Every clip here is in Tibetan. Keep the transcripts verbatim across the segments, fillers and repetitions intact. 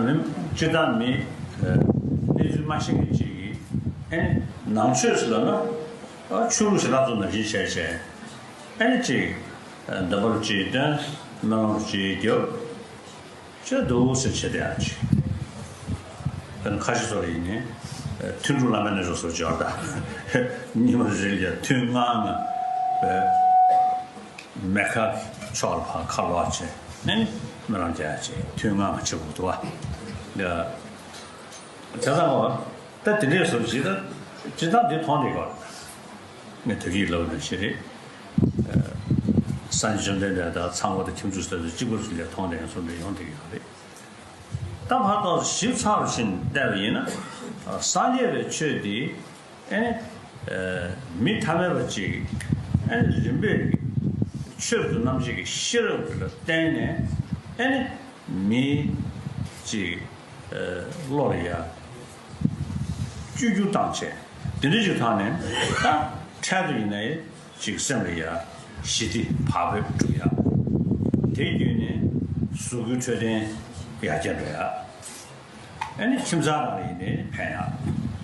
མི་སྤྱིར་བཏང་མི་གནས་ཚུལ་མ་ཤེས་མཁན་ཅིག་གིས་ཨ་ནི་ནང་ཆོས་ཟེར་ལབ་ན་ཆོས་ལུགས་གཞན་དག་ཚོ་ནང་བཞིན་བྱས་བྱས་ཨ་ནི་ཅིག་འདོན་པ་ལ་ཅིག་འདོན། སྨོན་ལམ་ལ་ཅིག་རྒྱབ། ཅེས་འདུག་སེ་བྱེད་བསྡད་ཡག་ཅིག་དཔེར་ན་ཁ་ཆེ་ཚོ་ལ་ཡིན་ནའི་ཐུན་དྲུག་བླ་མའི་རྣལ་འབྱོར་སོགས་སྦྱོར་དང་ཉི་མ་རེ་ལ་ཐུན་ལྔ་ལྔ་བའི་མེ་ཁ་ཕྱོགས་ལ་ཕར་ཁ་ལོག་བྱས་ནས་སྨོན་ལམ་རྒྱག་ཡག་ཅིག་ཐུན་ལྔ་ལྔ་བྱེད་དགོས་འདུག་བ། ཡ། བྱས་ཙང་བ་ད་དེ་འདྲས་སོགས་ཅིག་ད་སྤྱིར་བཏང་འདི་མཐོང་བསྡད་ཡོད་རེད། ངས་དེ་གི་ལབ་ནས་ཤེས་རེད། སངས་རྒྱས་བཅོམ་ལྡན་འདས་དང་ཚངས་པ་དང་ཁྱུང་ཆུང་སོགས་དང་གཅིག་པ་ཚུལ་ལས་མཐོང་བསྡད་མཁན་སོགས་འདྲ་ཡོང་བསྡད་ཡོད་རེད། ད་བར་དུ་ཞིབ་ཚགས་ཕྱིན་བལྟས་པ་ཡིན་ན། སངས་རྒྱས་པའི་ཆོས་འདི་ཨེ་ནི་མི་ཐ་མལ་པ་ཅིག་ཨེ་ནི་རིམ་པས་ཆོས་སུ་རྣམ་འབྱེད་ཀྱི་ཤེས་རབ་ལ་བརྟེན་ནས་ཨེ་ནི་མི་ཅིག་བློ་ལ་ཡ་བཅོས་བསྒྱུར་བཏང་བྱས་དེ་འདྲ་ཞིག་ཐོག་ནས་ད་འཕྲལ་དུ་ཡིན་ནའི་ཅིག་སེམས་ལ་ཡ་ཞི་བདེ་བག་ཕེབས་སྒྲུབ་ཡ། དེ་བརྒྱུད་ནས་གཟུགས་སྐུའི་འཕྲོད་བསྟེན་ཡར་རྒྱས་འགྲོ་ཡ། ཨ་ནི་ཁྱིམ་ཚང་ནང་ལ་ཡིན་ནའི་ཕན་ཡ།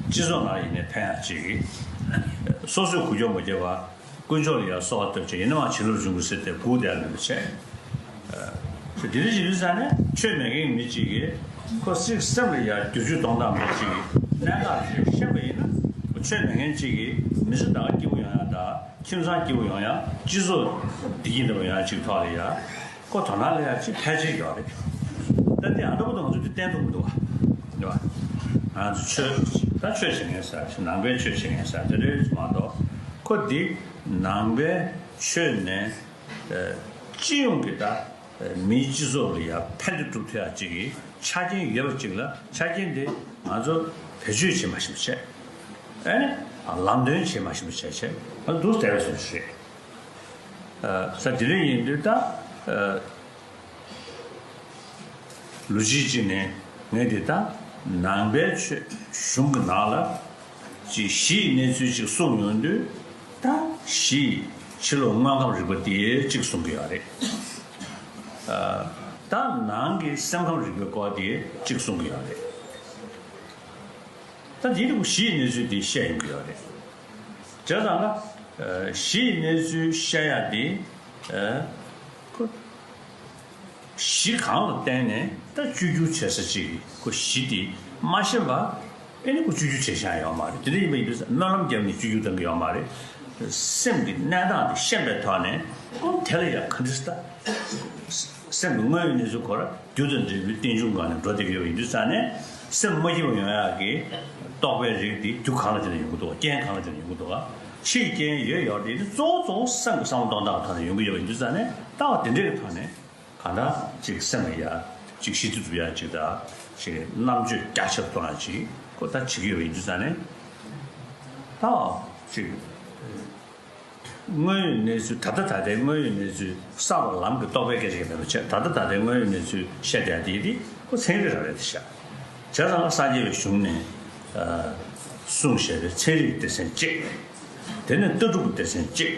སྤྱི་ཚོགས་ནང་ལ་ཡིན་ནའི་ཕན་ཡ་ཅིག་སོ་སོས་འགུལ་སྐྱོད་མ་བརྒྱབ་པ། དཀོན་མཆོག་ལ་ཡང་གསོལ་བ་བཏབ་བྱས་ཡིན་ན་མ་བྱིན་རླབས་འབྱུང་གི་ཟེར་ཏེ་སྒུག་བསྡད་མེད་པ་བྱས། དེ་འདྲ་ཞིག་ཡིན་ཙང་ནས་ཆོས་མེད་མཁན་མི་གཅིག་གིས་ཁོ་སྲིད་སེམས་ལ་ཡང་བསྒྱུར་བཅོས་གཏོང་སྟངས་མི་གཅིག་གིས་གནད་འགག་ཅིག་ཤེས་པ་ཡིན་ན་ཁོ་ཆོས་མེད་མཁན་གཅིག་གིས་མི་ཚེ་ད་ག་སྐྱིད་པོ་ཡོང་ཡ་ད་ཁྱིམ་ཚང་སྐྱིད་པོ་ཡོང་ཡ་སྤྱི་ཚོགས་བདེ་སྐྱིད་ལྡན་པ་ཡོང་ཡ་གཅིག་ཐོག་ལ་ཡ་ཁོ་དོ་སྣང་ལ་ཡ་གཅིག་ཕལ་ཆེར་ཡོད་རེད། ད་དེ་ཨ་འདྲ་པོ་དང་ང་ཚོ་དེ་བསྟན་ཐུབ་མི་འདུག་བ། རེད་བ། ང་ཚོ་ཆོས་ད་ཆོས་བྱེད་མཁན་ཟེར་ནང་པའི་ཆོས་བྱེད་མཁན་ཟེར་དེ་འདྲ་མ་གཏོགས་ཁོ་འདི་ནང་པའི་ཆོས་ནས་སྤྱི་ཡོངས་ཀྱི་ད་མིའི་སྤྱི་ཚོགས་ལ་ཡ་ཕན་བདེ་སྒྲུབ་ཐུབ་ཡ་གཅིག་གི་ཆ་རྐྱེན་ཡོད་པ་གཅིག་ལ་ཆ་རྐྱེན་དེ་ང་ཚོ་བེད་སྤྱོད་བྱེད་མ་ཤེས་པ་བྱས། ཨ་ནི་ལམ་སྟོན་བྱེད་མ་ཤེས་པ་བྱས་བྱས་ང་ཚོ་འདུག་བསྡད་པའི་བཟོ་ཞིག་རེད། ས་དེ་རིང་ཡིན་དུས་ད། ལོ་གཅིག་གཅིག་ནས་ངས་འདི་ལྟ་ནང་པའི་ཆོས་གཞུང་གི་ནང་ལ་ཅིག་གཞི་ཡི་གནས་ཚུལ་ཅིག་གསུངས་ཡོང་དུས་ད་གཞི་ཡི་ཕྱི་ལོགས་དངོས་ཁམས་རིག་པ་དེ་གཅིག་གསུང་གི་ཡོད་རེད། ད་ནང་གི་སེམས་ཁམས་རིག་པའི་སྐོར་དེ་གཅིག་གསུང་གི་ཡོད་རེད། ད་འདི་རུ་གཞི་ཡི་གནས་ཚུལ་དེ་བཤད་ཡོང་གི་ཡོད་རེད། བྱས་ཙང་ན་གཞི་ཡི་གནས་ཚུལ་བཤད་ཡ་དེ། ཁོ་གཞི་གང་ལ་བརྟེན་ནས་ད་བཅོས་བསྒྱུར་བྱེད་ས་ཅིག་ཁོ་གཞི་དེ་མ་ཤེས་པ་ཨེ་ནི་ཁོ་བཅོས་བསྒྱུར་བྱེད་ཤེས་ཡོད་མ་རེད། དེ་འདྲ་ཡིན་པ་ཡིན་དུས་སྨོན་ལམ་བརྒྱབ་ནས་བཅོས་བསྒྱུར་གཏོང་གི་ཡོད་མ་རེད། སེམས་ཀྱི་གནས་སྟངས་དེ་ཤེས་པའི་ཐོག་ནས་ཁོ་དེ་ལ་ཡང་ག་འདྲ་ཟེར་ད། སེམས་ཀྱི་དངོས་ཡོད་གནས་ཚུལ་ཁོ་ར་རྒྱུ་དང་འབྲས་བུའི་རྟེན་འབྱུང་སྒང་ནས་འགྲོ་བསྡད་ཀྱི་ཡོད་པ་ཡིན་དུས་ཙང་ནས་སེམས་མ་སྐྱིད་པ་ཡོང་ཡག་གི་རྟོག་པའི་རིགས་དེ་རྒྱུ་གང་ལ་བརྟེན་ནས་ཡོང་གི་འདུག་ག་རྐྱེན་གང་ལ་བརྟེན་ནས་ཡོང་གི་འདུག་ག་ཕྱིའི་རྐྱེན་ཡོད་ཡོད་དེ་ནི་གཙོ་བོ་གཙོ་བོ་སེམས་ཀྱི་བསམ་བློ་གཏོང་སྟངས་ཐོག་ནས་ཡོང་གི་ཡོད་པ་ཡིན་དུས་ཙང་ནས་ལྟ་བ་དེ་འདྲའི་གི་ཐོག་ནས་གང་ལྟར་ཅིག་སེམས་ལ་ཡ་ཅིག་ཤེས་ཚུལ་སྒྲུབ་ཡ་ཅིག་དང་ཅིག་རྣམ་དཔྱོད་རྒྱ་ཆེར་གཏོང་ཡ་ཅིག་ཁོ་ད་བྱེད་ཀྱི་ཡོད་པ་ཡིན་དུས་ཙང་ནས་ལྟ་བ་ཅིག་དངོས་ཡོད་གནས་ཚུལ་ད་ལྟ་ད་ལྟའི་དངོས་ཡོད་གནས་ཚུལ་གསར་པ་ལམ་གྱི་རྟོག་པའི་སྐད་ཆ་གི་མེད་པ་བྱས་ད་ལྟ་ད་ལྟའི་དངོས་ཡོད་གནས་ཚུལ་བཤད་བསྡད་དེ་དེ་ཁོ་ཚན་རིག་རང་རེད་དེ་བྱ། བྱས་ཙང་སངས་རྒྱས་པའི་གཞུང་ནས་གསུངས་བཞག་པའི་ཚན་རིག་གི་སྡེ་ཚན་གཅིག་དེ་ནས་ལྟ་གྲུབ་ཀྱི་སྡེ་ཚན་གཅིག་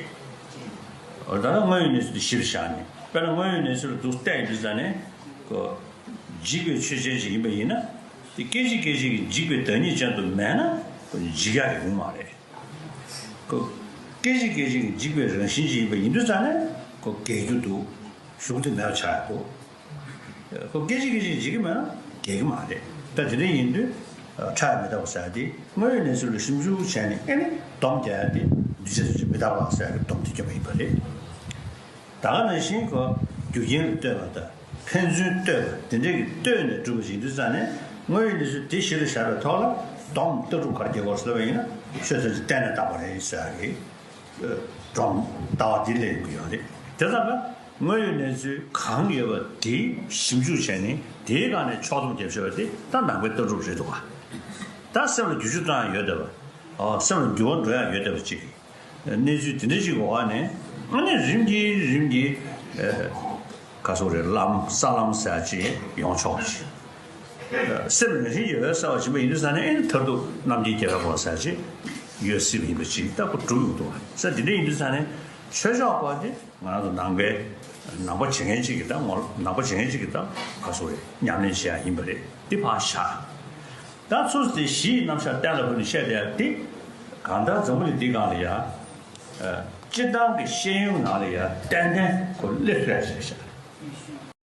ད་ལྟ་དངོས་ཡོད་གནས་ཚུལ་དེ་གཞིར་བཞག་ནས་དཔེར་ན་དངོས་ཡོད་གནས་ཚུལ་ལ་འདུག་བལྟས་ཡོང་དུས་ཙང་ནས་ཁོ་འཇིག་པའི་ཆོས་ཅན་ཞིག་ཡིན་པ་ཡིན་ན་དེ་སྐད་ཅིག་སྐད་ཅིག་གིས་འཇིག་པའི་བདག་ཉིད་ཅན་དུ་མེད་ན་ཁོ་འཇིག་ཡག་གི་ཡོང་མ་རེད། ཁོ་སྐད་ཅིག་སྐད་ཅིག་གིས་འཇིག་པའི་རང་བཞིན་ཅིག་ཡིན་པ་ཡིན་དུས་ཙང་ནས་ཁོ་རྒས་རྒྱུ་འདུག་གཞུང་དེ་མེད་པ་ཆགས་ཡག་འདུག་ཁོ་སྐད་ཅིག་སྐད་ཅིག་གིས་འཇིག་གི་མེད་ན་རྒས་གི་མ་རེད། ད་དེ་འདྲ་ཡིན་དུས་ཁྲག་མི་རྟག་པ་ཟེར་ཡག་དེ་དངོས་ཡོད་གནས་ཚུལ་ལ་ཞིབ་འཇུག་བྱས་ནས་ཨེ་ནི་སྡོམ་རྒྱག་ཡག་དེ་འདུས་བྱས་སོ་སོ་མི་རྟག་པ་ཟེར་ཡག་གི་སྡོམ་དེ་རྒྱབ་པ་ཡིན་པ་རེད། ད་ག་ནང་བཞིན་ཁོ་རྒྱུ་རྐྱེན་ལ་ལྟོས་པ་དང་ཕན་ཚུན་ལྟོས་པ་དེ་འདྲ་གི་ལྟོས་ནས་གྲུབ་པ་ཞིག་ཡིན་དུས་ཙང་ནས་དངོས་ཡོད་གནས་ཚུལ་དེ་གཞི་ལ་བཞག་པའི་ཐོག་ལ་སྡོམ་ལྟ་གྲུབ་ག་རེ་རྒྱག་དགོས་ཟེར་བ་ཡིན་ན་ཆོས་ཐམས་ཅད་བརྟེན་ནས་བཏགས་པ་རེད་ཟེར་ཡག་གི་སྒྲོམ་ལྟ་བ་འདི་ལེན་དགོས་ཡོད་རེད། དེ་ཙང་ཀ་དངོས་ཡོད་གནས་ཚུལ་གང་ཡོད་པ་དེ་ཞིབ་འཇུག་བྱས་ནས་དེའི་སྒང་ནས་ཕྱོགས་བསྡོམས་རྒྱབ་ཤེས་པ་དེ་ད་ནང་པའི་ལྟ་གྲུབ་རེད་འདུག་ག་ད་སེམས་ལ་འགྱུར་བཅོས་གཏོང་ཡག་ཡོད་བསྡད་པ། ཨོ་སེམས་ལ་འགྱུར་བ་འགྲོ་ཡག་ཡོད་བསྡད་པ་ཅིག་གནས་ཚུལ་དེ་འདྲ་ཞིག་གི་འོག་ནས་ཨ་ནི་རིམ་གྱིས་རིམ་གྱིས་ཨེ་ག་སོག་རེད་ལམ་ས་ལམ་ཟེར་ཡག་ཅིག་ཡོང་ཆོག་པ་ཅིག་སེམས་རང་བཞིན་གྱིས་འོད་གསལ་བ་ཡིན་པ་ཡིན་དུས་ཙང་ནས་ཨེ་ནི་མཐར་ཐུག་རྣམ་མཁྱེན་རྒྱལ་བའི་གོ་འཕང་ཟེར་ཡག་ཅིག་ཡོད་སྲིད་པ་ཡིན་པ་ཅིག་ལྟ་བུ་གྲུབ་ཡོང་འདུག་བ། ས་དེ་འདྲ་ཡིན་དུས་ཙང་ནས་ཆོས་ཕྱོགས་སྐོར་དེ་ང་རང་ཚོ་ནང་པའི་ ནང་པ་བྱེད་མཁན་གཅིག་གིས་ད་ངོ་ནང་པ་བྱེད་མཁན་གཅིག་གིས་ད་ག་སོ་རེད། ཉམས་ལེན་བྱེད་ཡ་ཡིན་པ་རེད། འདི་ཕར་བཞག་ད་ཚུར་དེ་གཞི་ཡི་རྣམ་གཞག་གཏན་ལ་ཕབ་ནས་བཤད་བསྡད་ཡ་དེ་གང་ལྟར་འཛམ་བུ་གླིང་འདི་སྒང་ལ་ཡ། སྤྱིར་བཏང་གི་ཤེས་ཡོན་ནང་ལ་ཡ་ཏན་ཏན་ཁོ་སླེབས་ཐུབ་ཡ་ཞིག་རེད་ཤག